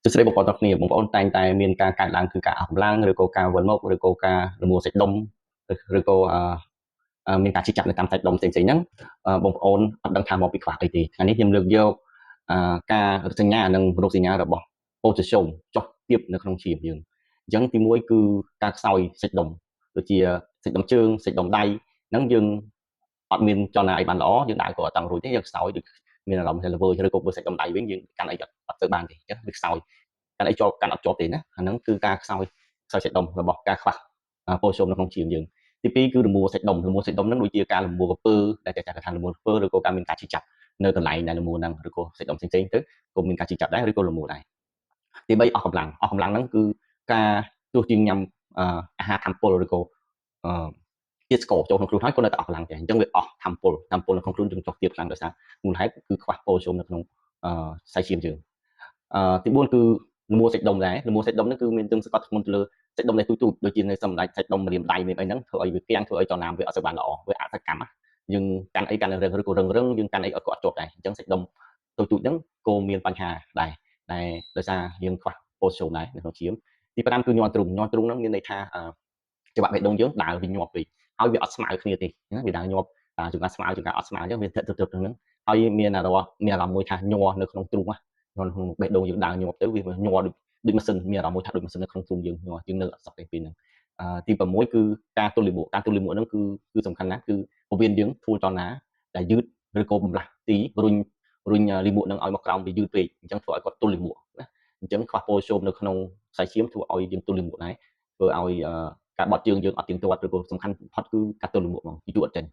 សួស្តីបងប្អូនទាំងគ្នាបងប្អូនតែងតែមានការកើតឡើងគឺការអស់កម្លាំងឬក៏ការវិលមុខឬក៏ការរមួលសាច់ដុំឬក៏មានការឈឺចាប់នៅតាមសាច់ដុំផ្សេងៗហ្នឹងបងប្អូនអត់ដឹងថាមកពីខ្វះអីទេថ្ងៃនេះខ្ញុំលើកយកការសញ្ញានិងរោគសញ្ញារបស់ប៉ូតាស្យូមចុះទាបនៅក្នុងឈាមយើងអញ្ចឹងទី1គឺការខ្សោយសាច់ដុំដូចជាសាច់ដុំជើងសាច់ដុំដៃហ្នឹងយើងអត់មានចលនាអីបានល្អយើងដើរក៏អត់តង់រួចទេយើងខ្សោយដូចមានអារម្មណ៍ថាល្វើយឬក៏បើសាច់ដុំដៃវិញយើងកាន់អីអត់ទៅបានទេអញ្ចឹងវាខ្សោយកាន់អីជាប់កាន់អត់ជាប់ទេណាអាហ្នឹងគឺការខ្សោយខ្សោយសាច់ដុំរបស់ការខ្វះប៉ូតាស្យូមនៅក្នុងឈាមយើងទី2គឺរមួលសាច់ដុំរមួលសាច់ដុំហ្នឹងដូចជាការរមួលក្រពើដែលចាស់ៗគេថារមួលក្រពើឬក៏ការមានការឈឺចាប់នៅកន្លែងដែលរមួលហ្នឹងឬក៏សាច់ដុំផ្សេងៗទៅក៏មានការឈឺចាប់ដែរឬក៏រមួលដែរទី3អស់កម្លាំងអស់កម្លាំងហ្នឹងគឺការទោះជាញ៉ាំអាហារធម្មពលឬក៏អឺជាតិស្ករចូលក្នុងខ្លួនហើយក៏នៅតែអស់កម្លាំងដែរអញ្ចឹងវាអស់ធម្មពលធម្មពលនៅក្នុងខ្លួនយើងចុះទាបខ្លាំងដោយសារមូលហេតុគឺខ្វះប៉ូតាស្យូមនៅក្នុងអឺសរសៃឈាមយើងទី4គឺរមួលសាច់ដុំដែររមួលសាច់ដុំហ្នឹងគឺមានទឹងសង្កត់ធ្ងន់ទៅលើសាច់ដុំដែលទូចៗដូចជានៅសម្ដាច់សាច់ដុំម្រាមដៃមានអីហ្នឹងធ្វើឲ្យវាគាំងធ្វើឲ្យចលនាវាអត់សូវបានល្អវាអសកម្មយើងកាន់អីកាន់រឹងឬក៏រឹងរឹងយើងកាន់អីអត់ក៏អត់ជាប់ដែរអញ្ចឹងសាច់ដុំទូចៗហ្នឹងក៏មានបញ្ហាដែរដែលដោយសារយើងខ្វះប៉ូតាស្យូមដែរនៅក្នុងឈាមទី5គឺញ័រទ្រូងញ័រទ្រូងហ្នឹងមានន័យថាច្របាក់បេះដូងយើងដើរវាញាប់ពេកហើយវាអត់ស្មើគ្នាទេវាដើរញាប់ជួនកាលស្មើជួនកាលអត់ស្មើអញ្ចឹងវាថិតទឹបហ្នឹងហើយមានអារម្មណ៍មានអារម្មណ៍មួយថាញ័រនៅក្នុងទ្រូងណាក្នុងបេះដូងយើងដើរញាប់ទៅវាញ័រដូចដូចម៉ាស៊ីនមានអារម្មណ៍មួយថាដូចម៉ាស៊ីននៅក្នុងទ្រូងយើងញ័រយើងនៅអត់សុខទេពេលហ្នឹងទី6គឺការទល់លាមកការទល់លាមកហ្នឹងគឺគឺសំខាន់ណាស់គឺពវៀនយើងធ្វើចលនាដែលយឺតឬក៏បំលាស់ទីរុញរុញលាមកហ្នឹងឲ្យមកក្រោមវាយឺតពេកអញ្ចឹងធ្វើឲ្យគាត់ទល់លាមកណាអញ្ចឹងខ្វះប៉ូតាស្យូមនៅក្នុងខ្សែឈាមធ្វើឲ្យយើងទល់លាមកដែរធ្វើឲ្យការបត់ជើងយើងអត់ទៀងទាត់ឬក៏សំខាន់បំផុតគឺការទល់លាមកហ្មងយូរអត់ចេញ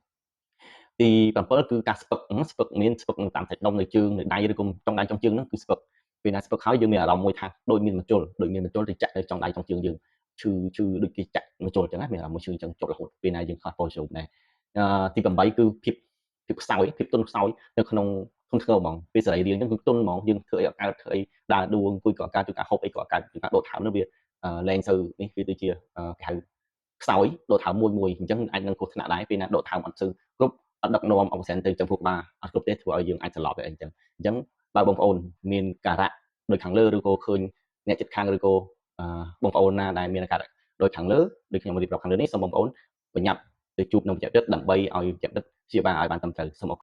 ទី7គឺការស្ពឹកស្ពឹកមានស្ពឹកនៅតាមសាច់ដុំនៅជើងនៅដៃឬក៏ចុងដៃចុងជើងហ្នឹងគឺស្ពឹកពេលណាស្ពឹកហើយយើងមានអារម្មណ៍មួយថាដូចមានម្ជុលដូចមានម្ជុលទៅចាក់នៅចុងដៃចុងជើងយើងឈឺឈឺដូចគេចាក់ម្ជុលអញ្ចឹងណាមានអារម្មណ៍មួយឈឺអញ្ចឹងចុករហូតពេលណាយើងខ្វះប៉ូតាស្យូមដែរទី8គឺភាពភាពខ្សោយភាពទន់ខ្សោយនៅក្នុងធ្ងន់ធ្ងរហ្មងពេលសរីរាង្គអញ្ចឹងគឺទន់ហ្មងយើងធ្វើអីអត់កើតធ្វើអីដើរដួងអង្គុយក៏កើតជួនកាលហូបអីក៏អត់កើតជួនកាលដកថើមនោះវាលែងសូវនេះវាដូចជាគេហៅខ្សោយដកថើមមួយមួយអញ្ចឹងអាចនឹងគ្រោះថ្នាក់ដែរពេលណាដកថើមអត់សូវគ្រប់អត់ដឹកនាំអុកស៊ីសែនទៅចំពោះក្បាលអត់គ្រប់ទេធ្វើឲ្យយើងអាចសន្លប់អីអញ្ចឹងអញ្ចឹងបើបងប្អូនមានការៈដូចខាងលើឬក៏ឃើញអ្នកជិតខាងឬក៏បងប្អូនណាដែលមានអាការៈដូចខាងលើដូចខ្ញុំរៀបរាប់ខាងលើនេះសូមបងប្អូនប្រញាប់ទៅជួបនឹងវេជ្ជបណ្ឌិតដើម្បីឲ្យវេជ្ជបណ្ឌិតព្យាបាលឲ្យបានត្រឹមត្រូវសូមអរគុណ។